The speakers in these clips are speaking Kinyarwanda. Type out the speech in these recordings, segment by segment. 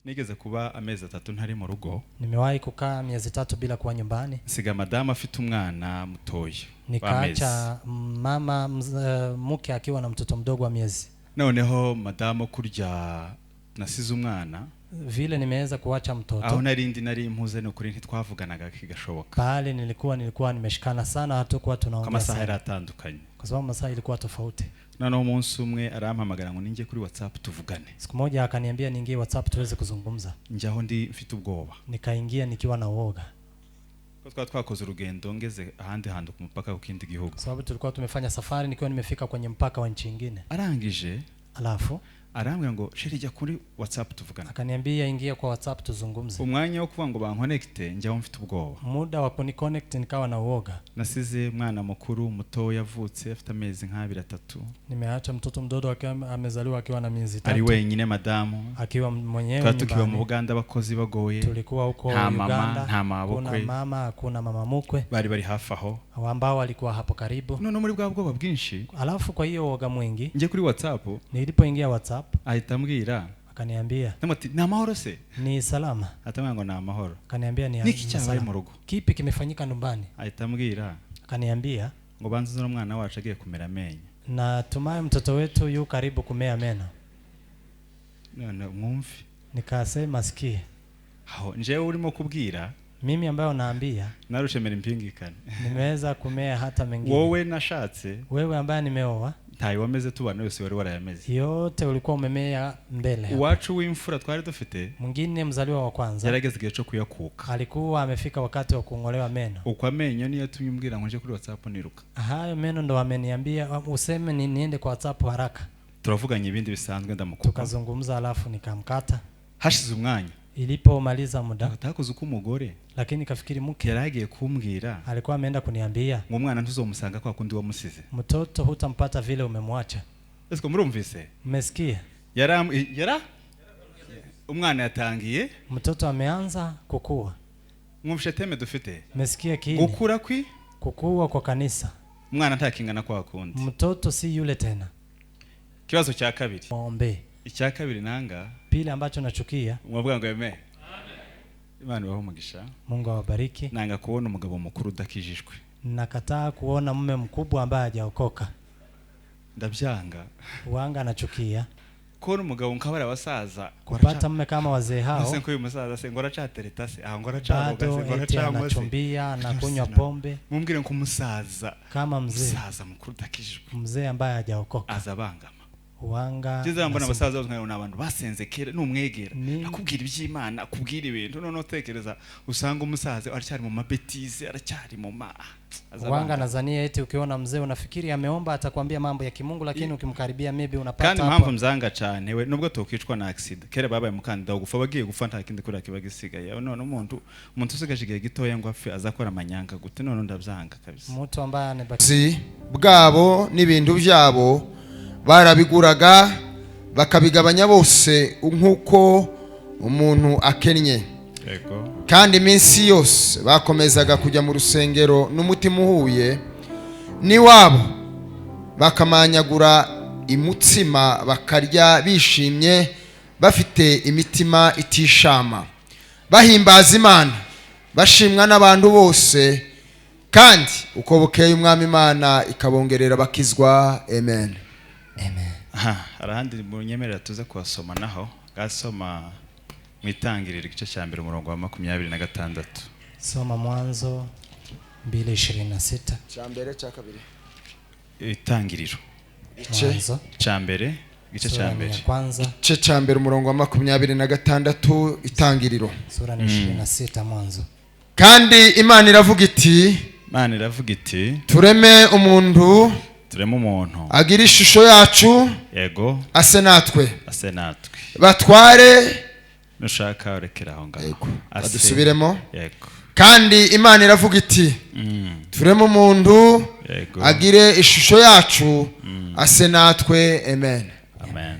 Nigeze kuba amezi 3 ntari mu rugo. Nimewahi kukaa miezi 3 bila kuwa nyumbani. Nsiga madamu afite umwana mutoya w'amezi. Nikaacha mama mke akiwa na mtoto mdogo wa miezi. Noneho madamu kurya nasize umwana, Vile nimeweza kuacha aho mtoto narindi nari mpuze, ni ukuri ntitwavuganaga kigashoboka, pale nilikuwa nimeshikana sana, hatukuwa ko tunaongea amasaha yari sana atandukanye. Kwa sababu masaa ilikuwa tofauti. Noneho umunsi umwe arampamagara ngo ninjye kuri WhatsApp tuvugane. Siku moja akaniambia niingie WhatsApp tuweze kuzungumza. Njyaho ndi mfite ubwoba, Nikaingia nikiwa na uoga, ko twaba twakoze urugendo ngeze ahandi hantu ku mupaka ku kindi gihugu. Kwa sababu tulikuwa tumefanya safari nikiwa nimefika kwenye mpaka wa nchi nyingine. Arangije Alafu arambwira ngo chéri, jya kuri WhatsApp tuvugane. Akaniambia ingia kwa WhatsApp tuzungumze. Umwanya wo kuvuga ngo bankonekite, njyaho mfite ubwoba. Muda wa kuniconnect nikawa na uoga. Nasize umwana mukuru muto yavutse afite amezi nk'abiri atatu, Nimeacha mtoto mdogo akiwa amezaliwa akiwa na miezi ari 3, wenyine madamu. Akiwa mwenyewe Twari tukiba mu nyumbani. Buganda, abakozi bagoye, Tulikuwa huko nta mama, Uganda, nta hakuna mabukwe mama, hakuna mama mkwe bari bari hafi aho. Ambao walikuwa hapo karibu. None muri bwa bwoba bwinshi, Alafu kwa hiyo uoga mwingi, njye kuri WhatsApp, nilipoingia WhatsApp ahita ambwira, akaniambia ndamubwira ati ni amahoro se? Ni salama. Ahita ambwira ngo ni amahoro. Akaniambia ni Niki ni cyabaye salama. mu rugo? Kipi kimefanyika nyumbani? Ahita ambwira Akaniambia ngo banze uno mwana wacu agiye kumera amenyo. Natumai mtoto wetu yu karibu kumea meno. None mwumve. Nikasema sikie. Aho njyewe urimo kubwira, Mimi ambayo naambia, narushemera impingikane. Nimeweza kumea hata mengine. Wowe nashatse, Wewe ambaye nimeoa, ntayo wameze tubana, yose wari warayameze. Yote ulikuwa umemea mbele hapa. Uwacu w'imfura twari dufite Mwingine mzaliwa wa kwanza yarageze igihe cyo kuyakuka. Alikuwa amefika wakati wa kung'olewa meno. Uko amenyo niyo yatumye umbwira ngo nje kuri WhatsApp niruka. Hayo meno ndo ameniambia useme ni niende kwa WhatsApp haraka. Turavuganye ibindi bisanzwe, ndamukupa. Tukazungumza alafu nikamkata. Hashize umwanya, Ilipomaliza muda, atakoze uko umugore lakini kafikiri mke yari agiye kumbwira alikuwa ameenda kuniambia ngo umwana ntuzomusanga kwa kundi wamusize. Mtoto hutampata vile umemwacha. Ese murumvise? Mmesikia? Yara yara umwana yatangiye. Mtoto ameanza kukua. Mwumvishe thème dufite? Mmesikia kiini? Gukura kwi Kukua kwa kanisa. Umwana ntakingana kwa kundi. Mtoto si yule tena. Ikibazo cya kabiri. Muombe. Icya kabiri nanga, Pili ambacho nachukia, mwavuga ngo amen. Imana ibahe umugisha. Mungu awabariki. Nanga kubona umugabo mukuru udakijijwe. Nakataa kuona mume mkubwa ambaye hajaokoka. Ndabyanga. Wanga anachukia. Kubona umugabo nkabara abasaza Kupata mume kama wazee hao, Nase ko uyu musaza se ngo aracatereta se, aha ngo aracaroga se, bado ngo eti aracanywa se. anachumbia, anakunywa pombe Mumbwire ngo umusaza, kama mzee, umusaza mukuru udakijijwe mzee ambaye hajaokoka. aza abangama. Wanga Ngeze mbona anasema, abasaza bose nkabona abantu basenze kera, numwegera Ni- akubwira iby'Imana, akubwira ibintu, none utekereza usanga umusaza aracyari mu mabêtises, aracyari mu ma aza Wanga abangama. nazania eti ukiona mzee unafikiri ameomba atakwambia mambo ya kimungu, lakini ukimkaribia maybe unapata Kandi impamvu hapo. mzanga cyane we, nubwo tokicwa na accident, kera babaye umukandida wo gupfa, bagiye gupfa nta kindi kuriya kiba gisigaye. None umuntu usigaje igihe gitoya ngo apfe azakora amanyanga gute? None ndabyanga kabisa. Mtu ambaye anabaki Zi bwabo n'ibintu byabo barabiguraga bakabigabanya bose nk'uko umuntu akennye. Yego. Kandi iminsi yose bakomezaga kujya mu rusengero n'umutima uhuye n'iwabo, bakamanyagura imutsima bakarya bishimye, bafite imitima itishama, bahimbaza Imana, bashimwa n'abantu bose. Kandi uko bukeye Umwami Imana ikabongerera bakizwa. Amen. Amen. Aha hari ahandi munyemerera tuze kuhasoma naho, gasoma mu Itangiriro igice cya mbere umurongo wa 26. Soma Mwanzo 2:26. Cya mbere, cya kabiri? Itangiriro Igice Mwanzo cya mbere, igice cya sura ni mbere. ya kwanza, Igice cya mbere umurongo wa 26, Itangiriro. Sura ni 26, Mwanzo. Kandi Imana iravuga iti: Imana iravuga iti: "Tureme umuntu "Tureme umuntu agira ishusho yacu, ase natwe, ase natwe, batware." Nushaka urekera aho ngaho. Yego. Ase. Badusubiremo. Yego. Kandi Imana iravuga iti: "Tureme umuntu agire ishusho yacu, ase natwe." Amen. Amen.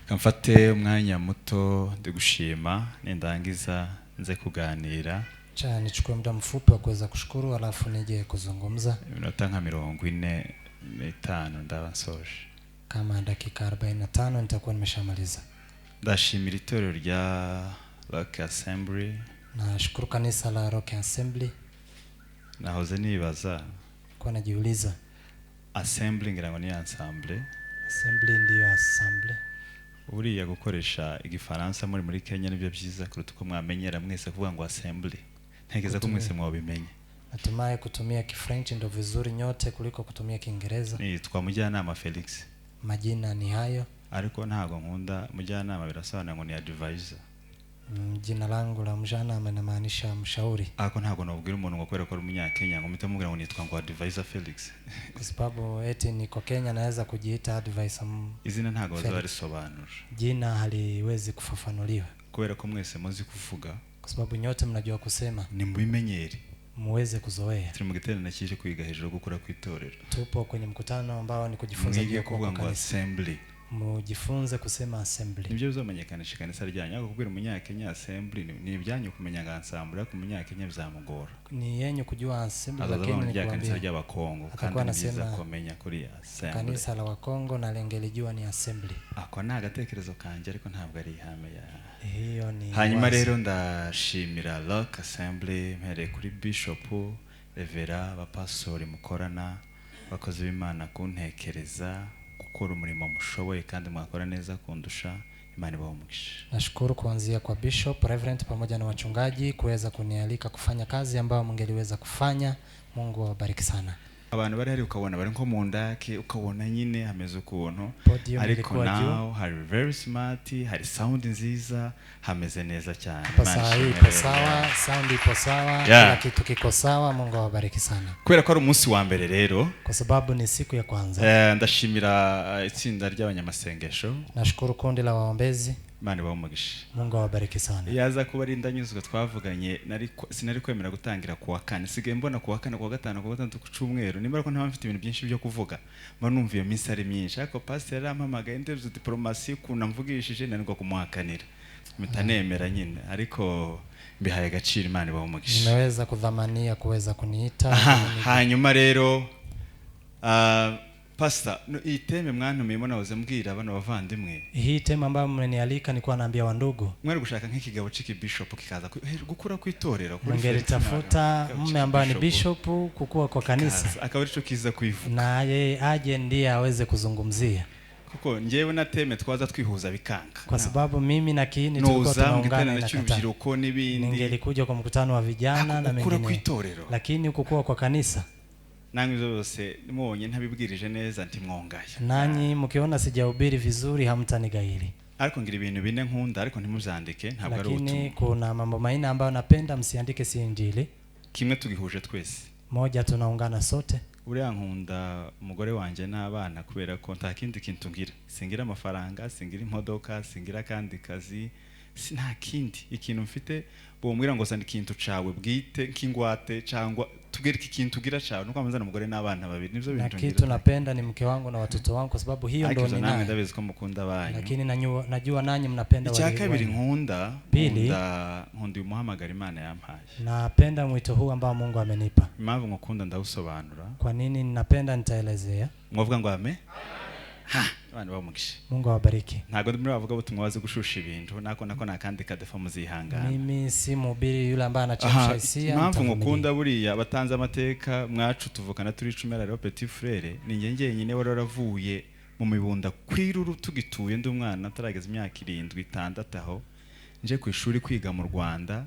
Kamfate umwanya muto ndi gushima, nindangiza nze kuganira. Cha nichukue muda mfupi wa kuweza kushukuru alafu nije kuzungumza. Iminota nka 45 ndaba nsoje. Kama dakika 45 nitakuwa nimeshamaliza. Ndashimira itorero rya Rock Assembly. Nashukuru kanisa la Rock Assembly. Nahoze nibaza, Kwa najiuliza, assembly ngira ngo ni ensemble. Assembly ndiyo assembly. Buriya gukoresha igifaransa muri Kenya nibyo byiza kuruta uko mwamenyera mwese kuvuga ngo assembly. Ntekereza ko mwese mwabimenye. Natumai kutumia Kifrench ndo vizuri nyote kuliko kutumia Kiingereza. Nitwa Mujyanama Felix. Majina ni hayo. Ariko ntago nkunda mujyanama, birasobanura ngo ni advisor. Jina langu la mjanama inamaanisha mshauri. Ariko ntago nabwira umuntu ngo kubera ko ari umunyakenya ngo mpite mubwira ngo nitwa ngo advisor Felix. Kwa sababu eti niko Kenya naweza kujiita advisor. Izina ntago bazarisobanura. Jina haliwezi kufafanuliwa. Kubera ko mwese muzi kuvuga. Kwa sababu nyote mnajua kusema. Ni mubimenyere. Muweze kuzoea. Turi mu giterane kije kwiga hejuru gukura kwitorero. Tupo kwenye mkutano ambao ni kujifunza juu ya kuvuga ngo assembly. Mujifunze kusema assembly. Nibyo bizamenyekanisha kanisa ryanyu. Ariko kubwira umunyakenya assembly ni ibyanyu kumenya ngo ensemble, ariko umunyakenya bizamugora. Ni yenyu kujua assembly, lakini ni kanisa ry'abakongo kandi ni byiza kumenya kuri assembly. Kanisa la Wakongo na lengelijua ni assembly. Ako ni agatekerezo kanje ariko ntabwo ari ihame ya hiyo ni. Hanyuma rero ndashimira Rock Assembly mpereye kuri Bishop Revera, abapastori mukorana, bakozi b'Imana kuntekereza gukora umurimo mushoboye kandi mwakora neza kundusha. Imana ibahe umugisha. Nashukuru kuanzia kwa Bishop, Reverend pamoja na wachungaji kuweza kunialika kufanya kazi ambayo mngeliweza kufanya. Mungu awabariki sana. Abantu bari hari ukabona bari nko mu ndake, ukabona nyine hameze ukuntu, ariko now hari very smart, hari sound nziza, hameze neza cyane. Ipo sawa, sound ipo sawa, kila kitu kiko sawa. Mungu awabariki sana. Kubera ko ari umunsi wa mbere rero, kwa sababu ni siku ya kwanza, ndashimira itsinda ry'abanyamasengesho. Nashukuru kundi la waombezi. Imana ibahe umugisha. Mungu awabariki sana. Yaza kuba ari ndanyuzwe twavuganye, sinari kwemera gutangira kuwa kane. Sigaye mbona kuwa kane, kuwa gatanu, kuwa gatandatu, ku cyumweru. Nimba ko ntaba mfite ibintu byinshi byo kuvuga, mba numva iyo minsi ari myinshi. Ariko pastor yarampamagaye ndebye diplomasi ukuntu amvugishije, nanirwa kumuhakanira. Mpita nemera nyine, ariko mbihaye agaciro. Imana ibahe umugisha. Nimeweza kudhamania kuweza kuniita. Hanyuma rero Pastor, iyi teme mwantumiyemo nahoze mbwira bano bavandimwe. Hii teme ambayo mmenialika nilikuwa naambia wandugu. Mwari gushaka nk'ikigabo c'iki bishop kikaza gukura kwitorero. Mngelitafuta mume ambaye ni bishop kukua kwa kanisa. Akaba arico kiza kuivuga. Na yeye aje ndiye aweze kuzungumzia. Kuko njewe na teme twaza twihuza bikanga. Kwa sababu mimi na kiini tulikuwa tunaungana na cy'urubyiruko n'ibindi. Ningelikuja kwa mkutano wa vijana na mengine. Lakini kukua kwa kanisa. Nanyi zose mubonye ntabibwirije neza nti mwongaye. Nanyi mkiona sijahubiri vizuri hamtanigairi. Ariko ngira ibintu bine nkunda ariko ntimuzandike ntabwo ari ubutumwa. Lakini kuna mambo manne ambayo napenda msiandike, si injili. Kimwe tugihuje twese. Moja tunaungana sote. Uriya nkunda umugore wanje n'abana kubera ko nta kindi kintu ngira. Singira amafaranga, singira imodoka, singira kandi kazi, nta kindi. Ikintu mfite bombwira ngo zana ikintu cawe bwite nk'ingwate cyangwa tubwire iki kintu ugira cawe nuko amazana umugore n'abana babiri nivyo bintu ngira. Kitu napenda ni mke wangu na watoto wangu kwa sababu hiyo ndo ninayo. Ndabizi ko mukunda abanyu. Lakini najua nanyi mnapenda wale. Icya kabiri nkunda nkunda umuhamagara Imana yampaye. Napenda mwito huu ambao Mungu amenipa. Impamvu ngukunda ndawusobanura. Kwa nini ninapenda nitaelezea. Mwavuga ngo amen. Ha, abana bamugisha. Mungu awabariki. Ntago ndi muri bavuga butumwa bazi gushusha ibintu nako nakandi kadefa muzihangana. Mimi si mhubiri yule ambaye anachemsha hisia. Impamvu ngukunda buriya batanze amateka mwacu tuvukana turi 10 rero petit frere ni nge ngenyine wari waravuye mu mibunda kwiruru tugituye ndi umwana atarageza imyaka 7 6 aho nje ku ishuri kwiga mu Rwanda.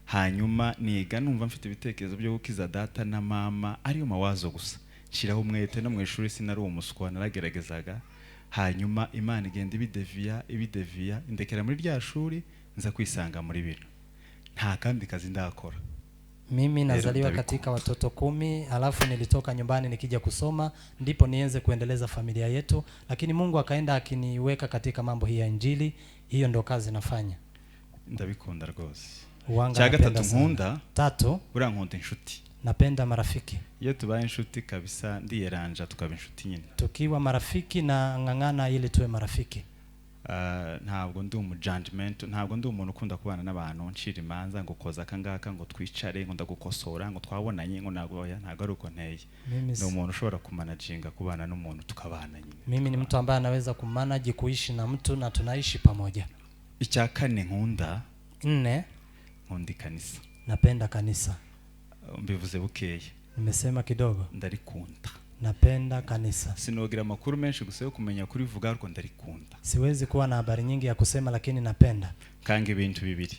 Hanyuma niga numva mfite ibitekerezo byo gukiza data na mama ariyo mawazo gusa. Shiraho umwete no mu ishuri sinari umuswa narageragezaga. Hanyuma Imana igenda ibideviya indekera muri rya shuri nza kwisanga muri bino. Nta kandi kazi ndakora. Mimi nazaliwa katika watoto 10, alafu nilitoka nyumbani nikija kusoma ndipo nianze kuendeleza familia yetu, lakini Mungu akaenda akiniweka katika mambo hii ya injili. Hiyo ndo kazi nafanya. Ndabikunda rwose. Cya gatatu nkunda. Tatu, buriya nkunda inshuti. Napenda marafiki. Iyo tubaye inshuti kabisa ndiyeranja tukaba inshuti nyine. Tukiwa marafiki na ngangana ili tuwe marafiki. Ntabwo ndi umujudgment, ntabwo ndi umuntu ukunda kubana n'abantu ncira imanza ngo koza akangaka ngo twicare ngo ndagukosora ngo twabonanye ngo nagoya, ntabwo ari uko nteye. Ni umuntu ushobora kumanaginga kubana n'umuntu tukabana nyine. Mimi ni mtu ambaye anaweza kumanage kuishi na mtu na tunaishi pamoja. Icya kane nkunda, 4, nkunda ikanisa. Napenda kanisa. Mbivuze bukeya. Nimesema kidogo. Ndarikunda. Napenda kanisa. Sinogira amakuru menshi gusa yo kumenya kurivuga, ariko ndarikunda. Siwezi kuwa na habari nyingi ya kusema, lakini napenda. Kanga ibintu bibiri.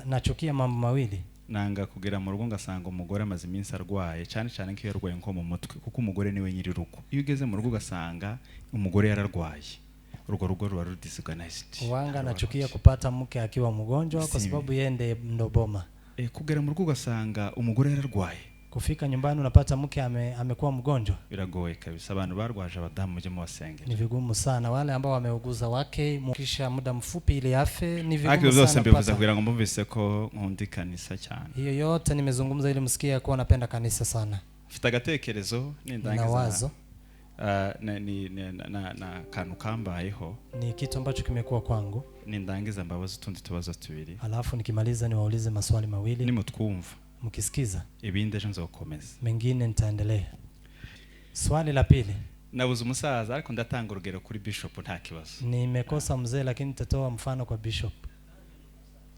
Nachukia mambo mawili. Nanga kugera mu rugo ngasanga umugore amaze iminsi arwaye, cyane cyane nk'iyo yarwaye nko mu mutwe, kuko umugore niwe nyiri rugo. Iyo ugeze mu rugo ugasanga umugore yararwaye, urwo rugo ruba ruri disorganized. Wanga nachukia kupata mke akiwa mgonjwa kwa sababu yeye ndiye ndo boma. Kugera mu rugo ugasanga umugore yararwaye. Kufika nyumbani unapata mke amekuwa mgonjwa. Biragoye kabisa, abantu barwaje abadamu mujye mubasengera. Ni vigumu sana wale ambao wameuguza wake kisha muda mfupi ili afe, ni vigumu Ariko byose sana. mbivuze kugira ngo mbumvise ko nkunda ikanisa cyane. Hiyo yote nimezungumza ili msikie kuwa napenda kanisa sana. Mfite agatekerezo nindangiza. Wazo. Na kantu kambayeho. Ni kitu ambacho kimekuwa kwangu. Nindangiza mbabaze utundi tubazo tubiri. Alafu nikimaliza niwaulize maswali mawili. Nimutwumva. Mkisikiza. Ibindi ejo nzokomeza. Mengine nitaendelea. Swali la pili. Nabuze umusaza ariko ndatanga urugero kuri bishop nta kibazo. Nimekosa mzee lakini nitatoa mfano kwa bishop.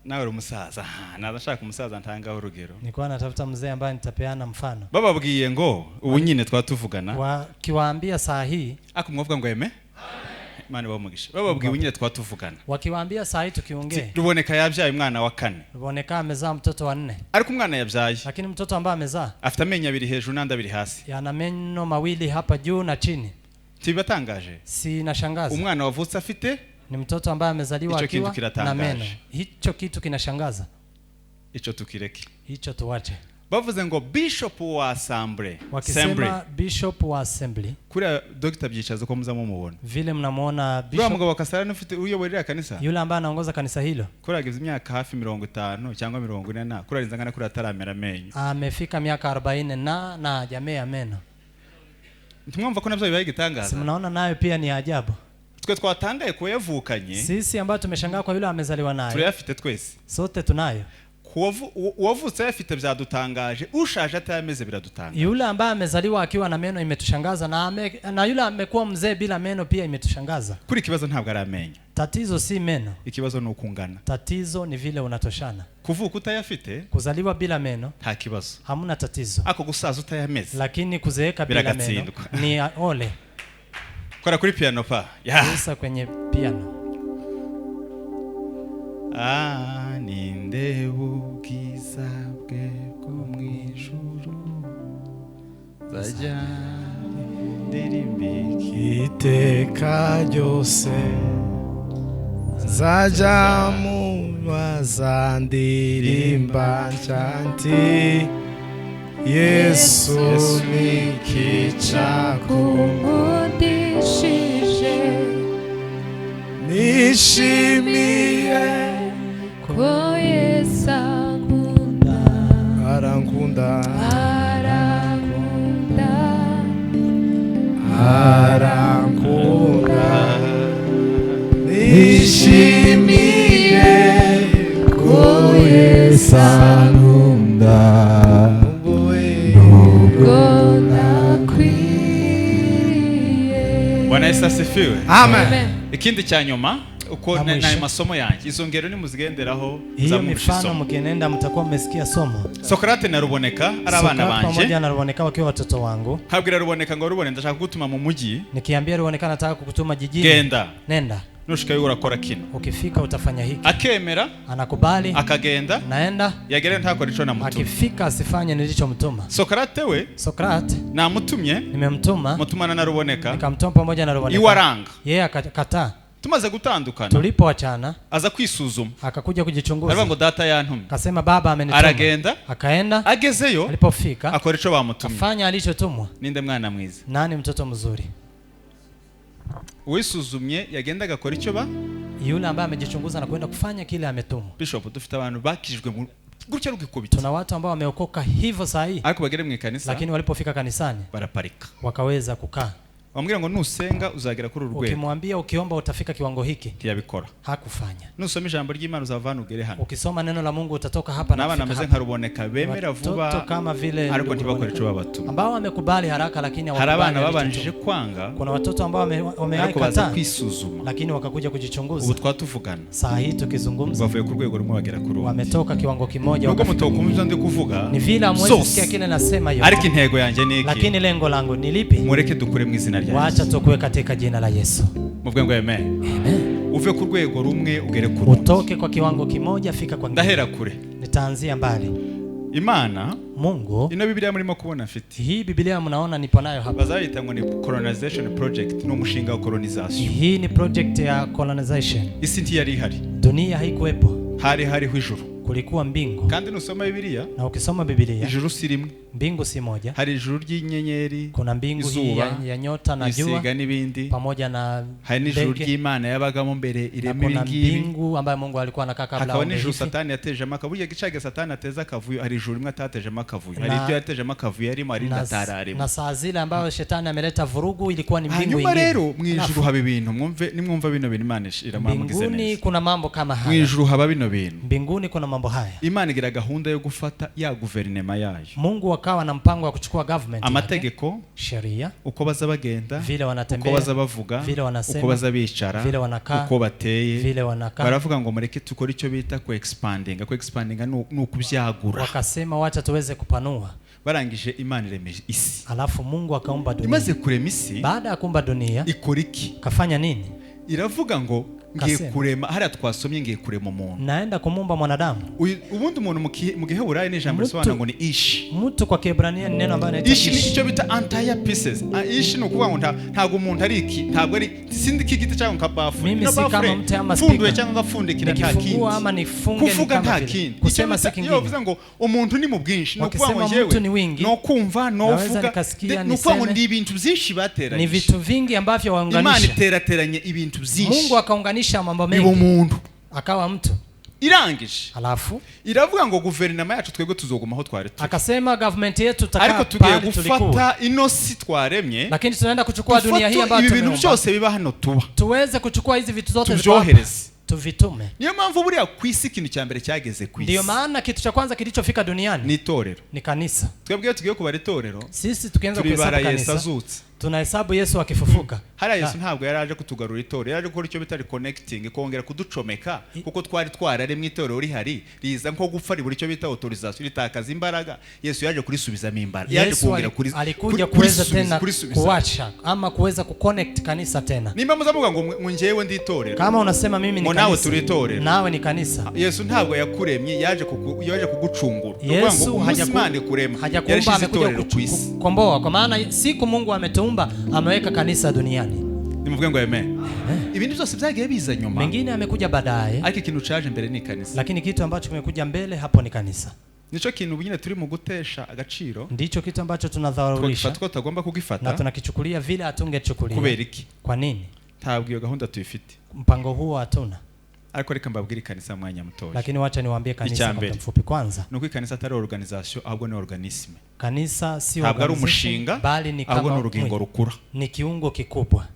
Nawe uri umusaza. Naza umusaza ntanga urugero. Nilikuwa natafuta mzee ambaye nitapeana mfano. Bababwiye ngo ubu nyine twatuvugana. Wakiwaambia saa hii akumwavuga ngo eme? Imana ibahe. Bababwiye ubu nyine twatuvugana. Wakiwaambia saa hii tukiongea. Ruboneka yabyaye umwana wa 4. Ruboneka amezaa mtoto wa 4. Ariko umwana yabyaye. Lakini mtoto ambaye amezaa afite amenyo abiri hejuru n'andi abiri hasi. Yana meno mawili hapa juu na chini. Tibatangaje? Si nashangaza. Umwana wavutse afite ni mtoto ambaye amezaliwa akiwa na meno. Hicho kitu kinashangaza. Hicho tukireke. Hicho tuache. Bavuze ngo bishop wa assembly. Wakisema bishop wa assembly. Kuri Dr. Byicazo ko muzamo mubona. Vile mnamuona bishop. Mugabo wakasara n'ufite uyoborera kanisa. Yule ambaye anaongoza kanisa hilo. Kuri agize imyaka hafi 50 cyangwa 40 na kuri arinze ngana kuri ataramera amenyo. Amefika miaka 40 na jamea meno. Ntimwumva ko nabyo bibaye igitangaza. Si mnaona nayo pia ni ajabu. Twe twatangaye ko yavukanye. Sisi ambao tumeshangaa kwa yule amezaliwa nayo. Turayafite twese. Sote tunayo. Uwavutse afite byadutangaje, ushaje atayameze biradutangaje. Yule ambaye amezaliwa akiwa na meno imetushangaza, na yule amekuwa mzee bila meno pia imetushangaza. Kuri kibazo ntabwo ari amenyo. Tatizo si meno. Ikibazo ni ukungana. Tatizo ni vile unatoshana. Kuvuka utayafite, kuzaliwa bila meno nta kibazo. Hamuna tatizo. Ako gusaza utayameze. Lakini kuzeeka bila meno ni ole. Kora kuri piano pa. Ya. Gusa kwenye piano. Ninde ubwiza bwe bwo mu ijuru nzajya ndirimbike iteka ryose, nzajya mubaza ndirimba nti Yesu niki cakundishije, nishimiye ko Yesu ankunda, arankunda, arankunda, arankunda, nishimiye ko Yesu ankunda, nubwo nakwiye. Bwana Yesu asifiwe. Amen. Ikindi cya nyuma uko na masomo yanjye izo ngero nimuzigenderaho hiyo mifano mkienenda mtakuwa mmesikia somo. Sokrate na Ruboneka ari abana banje. Pamoja na Ruboneka wakiwa watoto wangu. Nkabwira Ruboneka ngo Rubone ndashaka kugutuma mu mujyi. Nikiambia Ruboneka nataka kukutuma jijini. Genda. Nenda. Nushikayo urakora kino. Ukifika utafanya hiki. Akemera. Anakubali. Akagenda. Naenda. Yagera ntakora ico namutuma. Akifika asifanye nilichomtuma. Sokrate we. Sokrate namutumye. Nimemtuma. Mutumana na Ruboneka. Nikamtuma pamoja na Ruboneka. Iwaranga. Yeye akakataa. Tumaze gutandukana. Tulipoachana aza kwisuzuma. Akakuja kujichunguza. Aravuga ngo data yantumye. Akasema baba amenituma. Aragenda. Akaenda. Agezeyo. Alipofika akora ico bamutumye. Afanya alichotumwa. Ninde mwana mwiza? Nani mtoto mzuri? Uwisuzumye yagenda agakora icyo ba Yule ambaye amejichunguza na kwenda kufanya kile ametumwa. Bishop dufite abantu bakijwe gutya rugikubita. Tuna watu ambao wameokoka hivyo saa hii. Ariko bagere mu ikanisa. Lakini walipofika kanisani baraparika. Wakaweza kukaa. Wambwira ngo nusenga uzagera kuri uru rwego, Ukimwambia ukiomba utafika kiwango hiki, ntiyabikora. hakufanya. Nusoma ijambo ry'Imana uzava hano ugere hano. Ukisoma neno la Mungu utatoka hapa na N'abana kufika bameze hapa. nka Ruboneka bemera Watoto vuba kama vile ariko ndugu ntibakore Ruboneka, icyo babatuma. ambao wamekubali haraka lakini Hari hawakubali abana alichotumwa. babanjije kwanga Kuna watoto ambao ariko baza wamekataa kwisuzuma. lakini wakakuja Ubu kujichunguza. twatuvugana Saa hii tukizungumza bavuye ku rwego rumwe bagera ku rundi. wametoka kiwango kimoja Nubwo wakafika. mutokumva ibyo ndi kuvuga Ni vile hamwezi sikia zose, kile nasema ariko yote, intego yanjye ni iki? lakini lengo langu ni lipi? Mureke dukure mu izina rya Wacha Yesu. tukue katika jina la Yesu. Muvuge ngo amen. Amen. Uve ku rwego rumwe ugere ku rundi. Utoke kwa kiwango kimoja fika kwa kingine. Ndahera kure. Nitaanzia mbali. Imana Mungu, ino Bibiliya murimo kubona mfite, hii Biblia mnaona nipo nayo hapa. bazayita ngo ni colonization project, ni umushinga wa colonization. Hii ni project ya colonization. Isi ntiyari ihari, Dunia haikuwepo, hari hariho ijuru. kulikuwa mbingu. Kandi nusoma Bibiliya, Na ukisoma Biblia, ijuru si rimwe. mbingu si moja. Hari ijuru ry'inyenyeri, Kuna mbingu hii izuba, ya nyota na jua isiga n'ibindi. pamoja na Hari n'ijuru ndege, ry'Imana yabagamo mbere na irema kuna ibingibi. mbingu ambayo Mungu alikuwa anakaa kabla Hakaba aumbe n'ijuru hivi. Satani yatejemo akavuyo. Burya gicaga Satani ateza akavuyo, hari ijuru rimwe atatejemo akavuyo, hari Na- iryo yatejemo akavuyo yarimo, hari irindi atararimo. Na saa zile ambayo shetani ameleta vurugu ilikuwa ni mbingu Hanyuma ingine. rero mu ijuru Alafu, haba ibintu, mwumve nimwumva bino bintu Imana iramugize mbinguni neza. kuna mambo kama Mu haya. ijuru haba bino bintu. Mbinguni kuna mambo haya. Imana igira gahunda yo gufata ya guverinema yayo, Mungu akawa na mpango wa kuchukua government yake, amategeko, sheria, uko baza bagenda, vile uko wanatembea, baza bavuga, vile wanasema, uko baza bicara, vile wanakaa, uko bateye. vile wanakaa. Baravuga ngo mureke tukore icyo bita ku expandinga. Ku expandinga ni ukubyagura. Wakasema wacha tuweze kupanua. Barangije Imana irema isi. Alafu Mungu akaumba dunia. Imaze kurema isi, Baada ya kuumba dunia, ikora iki? kafanya nini? Iravuga ngo ngiye Kasema. kurema, hariya twasomye, ngiye kurema umuntu. Naenda kumuumba mwanadamu. Ubundi umuntu mu giheburayo ni ijambo Mtu- risobanura ngo ni ishi. Mtu kwa Kiebrania ni neno ambalo inaitwa Ishi ni ish. icyo bita entire pieces. Ishi ni ukuvuga ngo ntabwo umuntu ari iki, ntabwo ari sindi k'igiti cyangwa nka bafure. Mimi Ino si kama bafure, mtu ama mfunduye speaker. cyangwa ngafundikira nta kindi. Nikifungua ama nifunge ni Kuvuga kama nta vile. kindi. Kusema Icyo si bita- kingine. Iyo bavuze ngo umuntu ni mu bwinshi, ni ukuvuga ngo Wakisema njyewe mtu ni wingi, no kumva no naweza vuga, nikasikia, ni ukuvuga ngo niseme. ni ibintu byinshi Ni bateranyije. vitu vingi ambavyo Imana waunganisha. iterateranye ibintu byinshi Mungu akaunganisha mambo biba mengi umuntu. akawa mtu. Irangije Alafu iravuga ngo guverinoma yacu twebwe tuzoguma aho twari turi, akasema government yetu tutakaa ariko tugiye pahali tulikuwa, gufata ino si twaremye, lakini tunaenda kuchukua dunia hii dufate ambayo ibi bintu tumeumba, byose biba hano tuba tuweze kuchukua hizi vitu zote ziko hapa, tubyohereze. tuvitume. Niyo mpamvu buriya ku isi ikintu cya mbere cyageze ku Ndiyo isi maana kitu cha kwanza kilichofika ni duniani itorero. ni kanisa. Twebwe iyo tugiye kubara itorero Sisi tukianza turibara kuhesabu Yesu kanisa azutse. tunahesabu Yesu akifufuka. Hariya Yesu ntabwo yari aje kutugarura itorero, yari aje gukora icyo bita reconnecting, kongera kuducomeka, kuko twari twararemwe itorero rihari riza nko gupfa ribura icyo bita autorisation, ritakaza imbaraga. Yesu yaje kurisubizamo imbaraga, yaje Yesu kongera alikuja kuweza tena kurisubiza. kuwasha ama kuweza kuconnect kanisa tena. Nimba muzavuga ngo ngo njyewe ndi itorero, Kama unasema mimi ni ngo nawe kanisa, turi itorero, nawe ni kanisa. Yesu ntabwo yakuremye, yaje kugucungura. Ni ukuvuga ngo Yesu umunsi Imana ikurema hajakuumba, yarashize amekuja itorero ku isi. kukomboa, kwa maana siku Mungu ametuumba ameweka kanisa duniani. Nimuvuge ngo amen. Ibindi byose byagiye biza nyuma, Mengine amekuja baadaye, ariko ikintu caje mbere ni ikanisa. lakini kitu ambacho kimekuja mbele hapo ni kanisa. Nico kintu nyine turi mu gutesha agaciro, Ndicho kitu ambacho tunadharaulisha tukagifata uko tutagomba na kugifata. tunakichukulia vile hatungechukulia. Kubera iki? Kwa nini? Ntabwo iyo gahunda tuyifite. Mpango huo hatuna. Ariko reka mbabwire ikanisa mu mwanya mutoya. Lakini wacha niwaambie kanisa Icya kwa muda mbere. mfupi. Kwanza, Ni uko ikanisa atari organisation, ahubwo ni organisme. kanisa si Ntabwo ari organization, umushinga, bali ni ahubwo ni kama urugingo mwili. rukura. Ni kiungo kikubwa.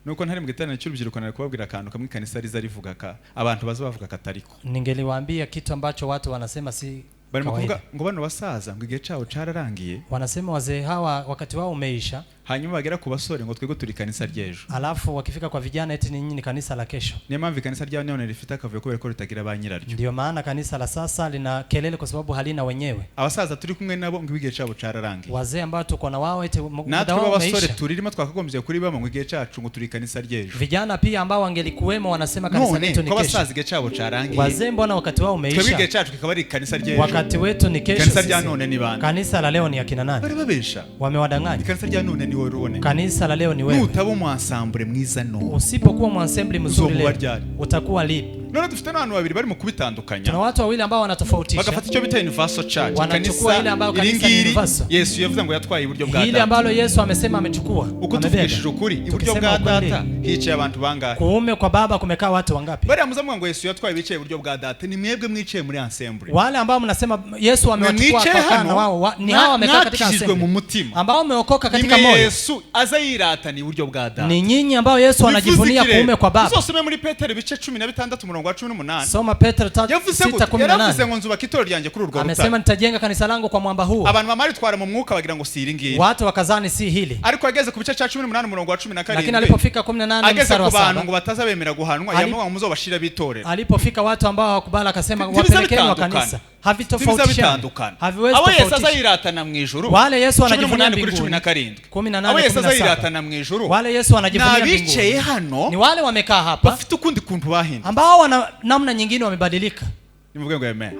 Nuko ntari mu giterane cy'urubyiruko nari kubabwira akantu kamwe ikanisa riza rivuga ka abantu baza bavuga katariko. Ningeliwaambia kitu ambacho watu wanasema si Barimo kuvuga kawaida. ngo bano basaza ngo igihe cyabo cararangiye, Wanasema wazee hawa wakati wao umeisha, hanyuma bagera ku basore ngo twebwe turi ikanisa ry'ejo. alafu wakifika kwa vijana eti ninyi ni kanisa la kesho. Niyo mpamvu ikanisa rya none rifite akavuyo kubera ko ritagira ba nyiraryo. Ndiyo maana kanisa la sasa lina kelele kwa sababu halina wenyewe. Abasaza turi kumwe nabo ngo igihe cyabo cararangiye, Wazee ambao tuko na wao eti muda natwe wao b'abasore umeisha. turirimo twakagombye kuri bamwe ngo igihe cyacu ngo turi ikanisa ry'ejo. Vijana pia ambao wangelikuwemo wanasema kanisa None letu ni ko kesho. abasaza igihe cyabo carangiye, Wazee mbona wakati wao twebwe igihe umeisha? cyacu kikaba ari ikanisa ry'ejo. Wakati wetu ni kesho. Ikanisa rya Sisi. none ni bande? Kanisa la leo ni akina Bari nani? babesha. Wamewadanganya. Ikanisa rya none ni wowe rubone. Kanisa la leo ni wewe. Nutaba umuansambure mwiza none, Usipokuwa mwansembli mzuri Uzokuwa leo ryari? utakuwa lini? None dufite n'abantu babiri barimo kubitandukanya. Tuna watu wawili ambao wanatofautisha. Bagafata icyo bita universal church. Wanachukua ile ambayo kanisa ni universal. Yesu yavuze ngo yatwaye iburyo bwa data. Ile ambalo Yesu amesema amechukua. Uko tuvugishije ukuri iburyo bwa data hicaye abantu bangahe? Kuume kwa baba kumekaa watu wangapi? Bariya muzamuga ngo Yesu yatwaye bicaye iburyo bwa data, ni mwebwe mwicaye muri assembly. Wale ambao mnasema Yesu amewachukua kwa wao ni hawa wamekaa katika assembly. Ambao wameokoka katika moyo. Yesu aza yiratana iburyo bwa data. Ni nyinyi ambao Yesu anajivunia kuume kwa baba. Uzosome muri Petero ibice 16 umurongo wa 18. Soma Petero 6:18. Yaravuze ngo nzubaka itorero ryanjye kuri urwo rutare. Amesema nitajenga kanisa langu kwa mwamba huu. Abantu bamaritwara mu mwuka bagira ngo si iri. Watu wakazani si hili. Ariko ageze ku bice cha 18 umurongo wa 17. Lakini alipofika 18 mstari wa 7 ageze ku bantu ngo batazabemera guhanwa yamuga ngo muzobashira bitorero. Alipofika watu ambao hawakubali akasema wapelekeni wa kanisa. Havitofautishani. Haviwezi tofautisha. Abo Yesu azayiratana mu ijuru. Wale Yesu anajivunia mbinguni. 18. Abo Yesu azayiratana mu ijuru. Wale Yesu anajivunia mbinguni. N'abicaye hano ni wale wamekaa hapa. Bafite ukundi kuntu bahinda. Ambao wana namna nyingine wamebadilika. Nimuvuge ngo amen.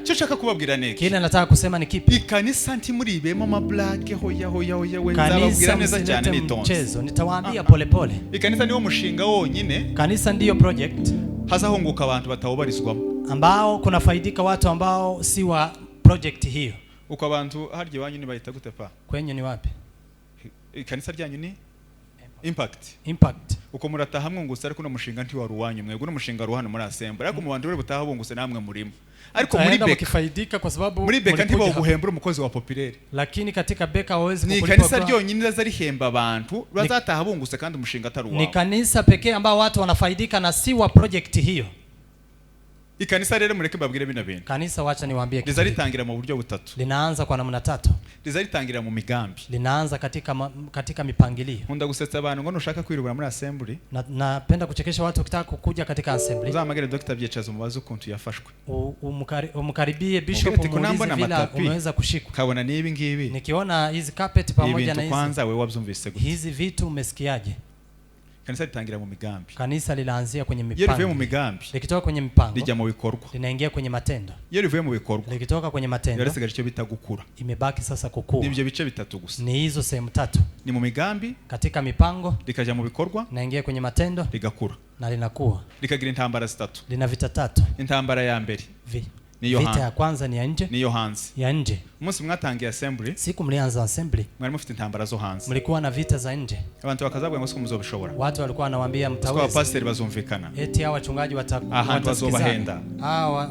Cyo nshaka kubabwira niki? Kile nataka kusema ni kipi? Ikanisa ntimuribemo amablake hoya hoya hoya we nzababwira neza cyane nitonze. Mchezo nitawaambia pole pole. Ikanisa niwo mushinga wonyine. Kanisa ndiyo project hazahunguka abantu batawubarizwamo. Ambao kuna faidika watu ambao si wa project hiyo. Uko abantu harya wanyu ni bahita gute pa? Kwenyu ni wapi? Ikanisa ryanyu ni Impact. Impact. Uko murataha mwungutse ariko no mushinga nti wari uwanyu mwebwe no mushinga ruhano muri assembly ariko mu bantu bari butaha bungutse namwe murimo. Ariko muri Beka mkifaidika kwa sababu muri Beka ntibo guhembura umukozi wa populaire. Lakini katika Beka hawezi kukulipa. Ni kanisa ryonyine razarihemba abantu bazataha bungutse kandi umushinga atari uwawe. Ni kanisa pekee ambao watu wanafaidika na si wa project hiyo. Ikanisa rero mureke mbabwire bino bintu. Kanisa wacha niwaambie kitu. Rizaritangira mu buryo butatu. Linaanza kwa namna tatu. Rizaritangira mu migambi. Linaanza katika mipangilio. Nkunda gusetsa abantu ngo nushaka kwirubura muri assembly. Napenda kuchekesha watu ukitaka kukuja katika assembly. Uzamagere Dr. Byechazo mubaze ukuntu yafashwe. Umkaribie bishop umuulize vile umeweza kushikwa. Kabona nibi ngibi. Nikiona hizi carpet pamoja na hizi. Kwanza wewe wabyumvise gute? Hizi vitu umesikiaje? Kanisa litangira mu migambi. Kanisa linaanzia kwenye mipango. Iyo rivuye mu migambi. Likitoka kwenye mipango. Lijya mu bikorwa. Linaingia kwenye matendo. Iyo rivuye mu bikorwa. Likitoka kwenye matendo. Yarasigaje icyo bita gukura. Imebaki sasa kukua. Nibyo bice bitatu gusa. Ni hizo sehemu tatu. Ni mu migambi. Katika mipango. Likaja mu bikorwa. Linaingia kwenye matendo. Ligakura. Na linakuwa. Likagira intambara zitatu. Lina vita tatu. Intambara ya mbere. Vita ya kwanza ni ya nje. Niyo hanze. Ya nje. Umunsi mwatangiye assembly. Siku mlianza assembly. Mwari mufite intambara zo hanze. Mlikuwa na vita za nje. Abantu bakazavuga ngo siko muzobishobora. Watu walikuwa wanawaambia mtaweza. Siko pastor bazumvikana. Eti hao wachungaji watasikizana.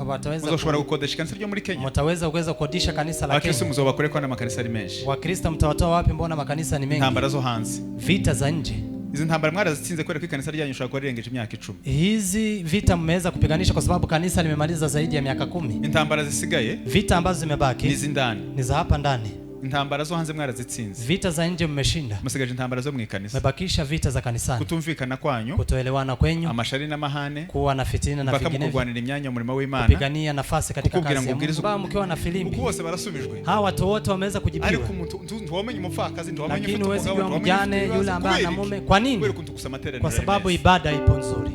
Wataweza. Muzoshobora gukodesha kanisa ryo muri Kenya. Mtaweza kuweza kukodisha kanisa la Kenya. Wakristo muzobakoreko na makanisa ari menshi. Wakristo mtawatoa wapi mbona makanisa ni mengi? Intambara zo hanze. Vita za nje. Izi ntambara mwarazitsinze kubera ko ikanisa ryanyu ushobora kuba rirengeje imyaka 10. Hizi vita mmeweza kupiganisha kwa sababu kanisa limemaliza zaidi ya miaka 10. Intambara zisigaye, vita ambazo zimebaki ni zindani. Ni za hapa ndani. Intambara zo hanze mwarazitsinze. Vita za nje mmeshinda. Musigaje intambara zo mu ikanisa. Mmebakisha vita za kanisani. Kutumvikana kwanyu, kutoelewana kwenyu, amashari n'amahane, kuwa na fitina na vinginevyo, kurwanira imyanya umurimo w'Imana, kupigania nafasi katika kazi ya Mungu. Mkiwa na filimbi, bose barasubijwe. Hawa watu wote wameweza kujibiwa. Ariko umuntu ntiwamenye umupfakazi, ntiwamenye ufite umugabo, mjane yule ambaye ana mume. Kwa nini? Kwa sababu ibada ipo nzuri.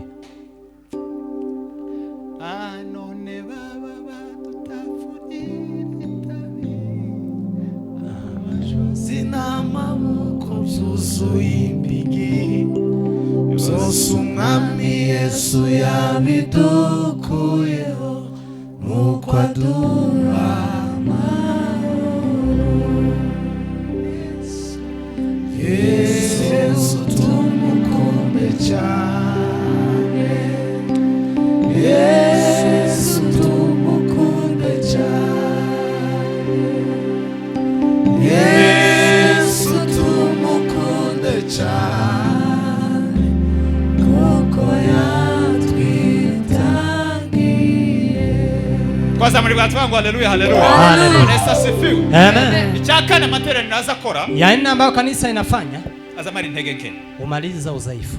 None baba Sinamaboko byuzuye impigi byose umwami Yesu yabidukuyeho nuko aduha amahoro. Yesu tumukunde cyane, Yesu tumukunde cyane, Yesu tumukunde cyane kuko yatwitangiye. Twazamuri bwatwangu haleluya haleluya. Yesu asifiwe. Amen. Icyakana amateraniro azakora. Ya nne ambayo kanisa inafanya, azamara intege nke. Umaliza udhaifu.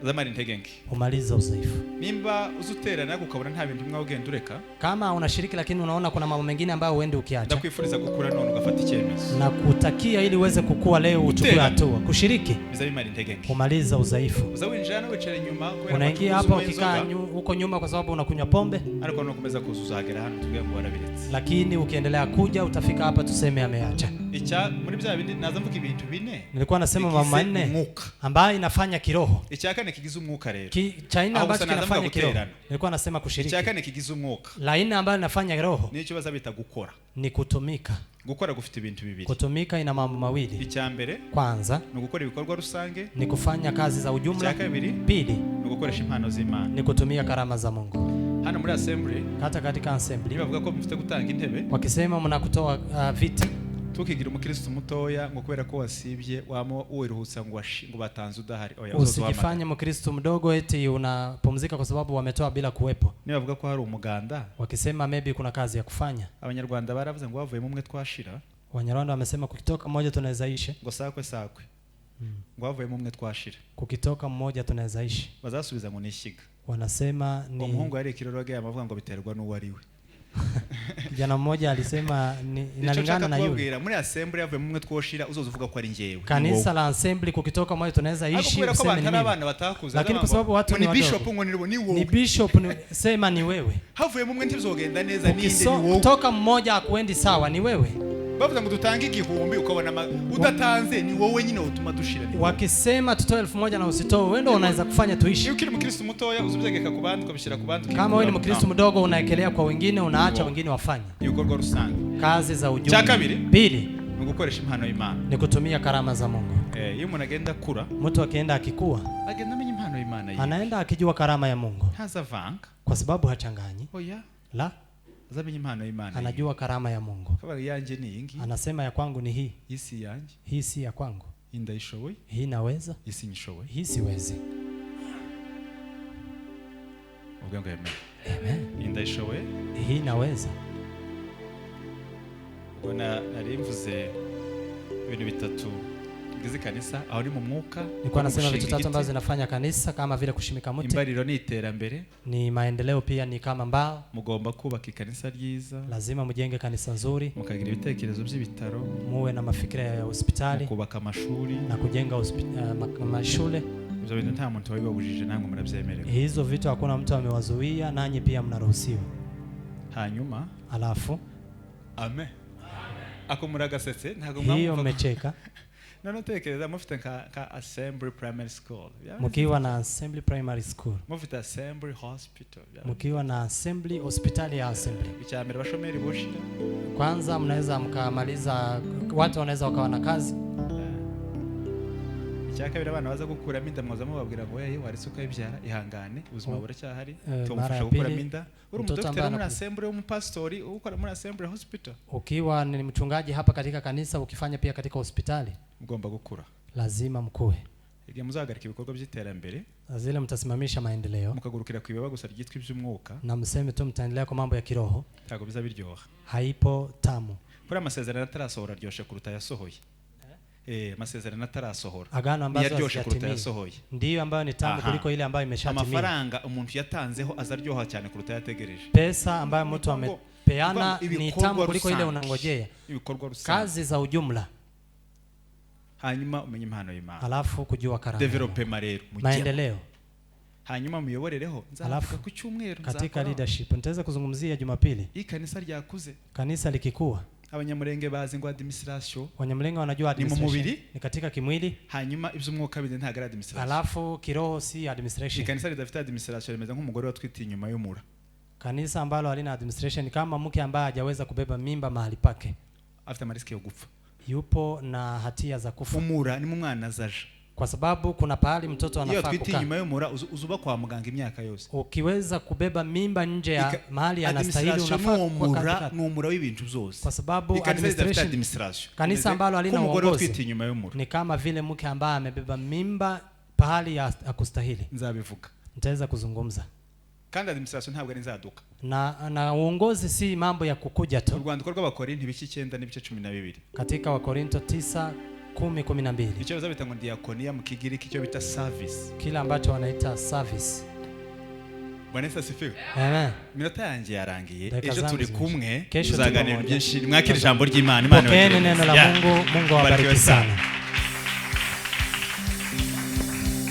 Azamara intege nke. Umaliza udhaifu. Nimba uzuterana ukabona nta bintu bimwe ugenda ureka. Kama unashiriki lakini unaona kuna mambo mengine ambayo uende ukiacha. Ndakwifuriza gukura none ugafata icyemezo. Na kutakia ili uweze kukua leo uchukue hatua. Kushiriki bizabimara intege nke. Umaliza udhaifu. Uzawinjira na wicara inyuma kubera unaingia hapa ukikaa huko nyuma kwa sababu unakunywa pombe. Ariko nukomeza kuzuzagera hano tugiye ngo warabiretse. Lakini ukiendelea kuja utafika hapa tuseme ameacha. Icya muri bya bindi naza mvuga ibintu bine Nilikuwa nasema mambo bigize manne umwuka. ambayo inafanya kiroho. Icya kane kigize umwuka rero, Cha nne Aho ambacho gusa naza mvuga kinafanya kiroho, guterana. nilikuwa nasema kushiriki. Icya kane kigize umwuka La nne ambayo inafanya roho nicyo baza bita gukora. ni kutumika. Gukora gufite ibintu bibiri. Kutumika ina mambo mawili. Icya mbere Kwanza ni ugukora ibikorwa rusange. ni kufanya kazi za ujumla. Icya kabiri Pili ni ugukoresha impano z'Imana. ni kutumia karama za Mungu. Hano muri assembly, Hata katika assembly niba bavuga ko mufite gutanga intebe, wakisema mnakutoa viti, tukigira umukristo mutoya ngo kubera ko wasibye wama wiruhutsa ngo ngo batanze udahari, oya, uzoza uhamagara. usijifanye mkristo mdogo eti unapumzika kwa sababu wametoa bila kuwepo. Niba bavuga ko hari umuganda, Wakisema maybe kuna kazi ya kufanya, Abanyarwanda baravuze ngo bavuyemo umwe twashira. Wanyarwanda wamesema kukitoka mmoja tunaweza ishi, Ngo sakwe sakwe, ngo bavuyemo umwe twashira. Kukitoka mmoja tunaweza ishi. Bazasubiza ngo ni ishyiga. Wanasema ni Umuhungu yari ikiroroge amavuga ngo biterwa n'uwo ari we. Kijana mmoja alisema ni Icyo inalingana nshaka na yule. kubabwira, muri assembly yavuyemo umwe twoshira, uzoza uvuga ko ari njyewe, ni Kanisa wowe. la assembly kukitoka mmoja tunaweza Ariko ishi, kubera ko useme abantu ni ari mimi. abana batakuze, Lakini kwa sababu watu ngo ni ni bishop, wadogo, ngo ni ni wowe. bishop, ni, sema ni wewe. Havuyemo umwe ntibizogenda neza, ninde? Ni wowe. Kutoka mmoja akuendi sawa, ni wewe. Bavuze ngo dutange 1000, ukabona udatanze, ni wowe nyine utuma dushira, ni wowe. Wakisema tutoe 1000 na usitoe, wewe ndio unaweza kufanya tuishi. Iyo ukiri umukristo mutoya uzubyegeka ku bandi, ukabishyira ku bandi. Kama wewe ni mkristo mdogo unaekelea kwa wengine, unaacha Ni wengine wafanye ibikorwa rusange. kazi za ujumla. Cha kabiri. Pili Ni ugukoresha impano y'Imana. ni kutumia karama za Mungu. Iyo umuntu agenda akura, Mtu akienda akikua, agenda amenya impano y'Imana yiwe. anaenda akijua karama ya Mungu, Ntazavanga. kwa sababu hachanganyi. Oya, La, azamenya impano y'Imana yiwe. anajua karama ya Mungu. Kabaga iyanjye ni iyi ngiyi. Anasema ya kwangu ni hii, Iyi si iyanjye. hii si ya kwangu, Iyi ndayishoboye, hii naweza, iyi sinyishoboye. hii siwezi. Uvuge ngo amen. Amen. Iyi ndayishoboye. Hii naweza. Ubwo nari mvuze ibintu bitatu bigize ikanisa, aho ni mu mwuka. Nilikuwa nasema vitu gushinga tatu igiti, ambazo zinafanya kanisa kama vile kushimika mti, imbariro ni iterambere. ni maendeleo, pia ni kama mbao. Mugomba kubaka ikanisa ryiza, Lazima mjenge kanisa nzuri, mukagira ibitekerezo by'ibitaro, muwe na mafikira ya hospitali mukubaka amashuri. na kujenga mashule. Ibyo bintu nta muntu wabibabujije, namwe murabyemerewe. Hizo vitu hakuna mtu amewazuia, nanyi pia mnaruhusiwa. Hanyuma Alafu amen, ako muragasetse ntabwo hiyo mwamwumva. mmecheka. None tekereza mufite nka assembly primary school, Mkiwa na Assembly Primary School, mufite assembly hospital, mkiwa na Assembly hospitali ya Assembly, icya mbere abashomeri boshira. kwanza mnaweza mkamaliza, watu wanaweza wakawa na kazi. Icya kabiri, abana baza gukuramo inda mwaza mubabwira ngo hey, waretse ukayibyara, ihangane, ubuzima buracyahari. Mara Tumufasha ya gukuramo pili, inda uri mtoto umudokiteri ambaye muri assembly, w'umupasitori ukora muri assembly hospital. Ukiwa ni mchungaji hapa katika kanisa, ukifanya pia katika hospitali, Mugomba gukura. lazima mkue. Igihe muzahagarika ibikorwa by'iterambere, Zile mtasimamisha maendeleo mukagurukira ku ibaba gusa ryitwa iby'umwuka, na mseme tu mtaendelea kwa mambo ya kiroho, ntabwo biza biryoha. haipo tamu. Kuri amasezerano atarasohora aryoshye kuruta ayasohoye. Amasezerano atarasohora Agano ambazo niyo aryoshye kuruta hazijatimia ayasohoye. ndiyo ambayo ni tamu Aha. kuliko ile ambayo imeshatimia. Amafaranga umuntu yatanzeho aza aryoha cyane kuruta ayategereje. Pesa ambayo mtu amepeana ni Ibikorwa tamu kuliko ile rusange. unangojea. Ibikorwa rusange. Kazi za ujumla, Hanyuma umenye impano y'Imana. alafu kujua karama ya Mungu. Development rero mujyemo. Maendeleo Hanyuma muyoborereho, nzavuga Alafu, ku cyumweru katika nzakora. leadership nitaweza kuzungumzia Jumapili. Iyo ikanisa ryakuze, Kanisa likikua, Abanyamurenge bazi ngo administration Wanyamulenge wanajua Ni mu administration mubiri? ni katika kimwili, hanyuma iby'umwuka bindi ntabwo ari administration. alafu kiroho si administration. Ikanisa ridafite administration rimeze nk'umugore watwitiye inyuma y'umura. Kanisa ambalo halina administration kama mke ambaye hajaweza kubeba mimba mahali pake, Afite amarisike yo gupfa. yupo na hatia za kufa, Umura ni mu mwana azaja. kwa sababu kuna pahali mtoto Iyo anafaa watwitiye kukaa. inyuma y'umura, uzuba kwa muganga imyaka yose. Ukiweza kubeba mimba nje ya mahali anastahili, Administration unafaa ni kuwa umura, katikati. ni umura w'ibintu byose. Kwa sababu Ikanisa ridafite administration, administration kanisa rimeze ambalo halina nk'umugore uongozi watwitiye inyuma y'umura. ni kama vile mke ambaye amebeba mimba pahali ya akustahili. Nzabivuga. Nitaweza kuzungumza Kandi administration ntabwo ari inzaduka. na uongozi si mambo ya kukuja tu. Urwandiko rw'Abakorinti ibice 9 n'ibice 12. Katika Wakorinto 9 10 12, Icyo baza bita ngo diakonia mu Kigiriki, icyo bita service. kile ambacho wanaita service. Bwana Yesu asifiwe. Amen. Iminota yanjye yarangiye. Dakika Ejo zangu turi zimeisha. kumwe, Kesho tuzaganira tuko byinshi. Mwakira ijambo ry'Imana. Imana Pokeeni ibagirire neno neza. la Yeah. Mungu. Mungu awabariki Barikiwe sana. sana.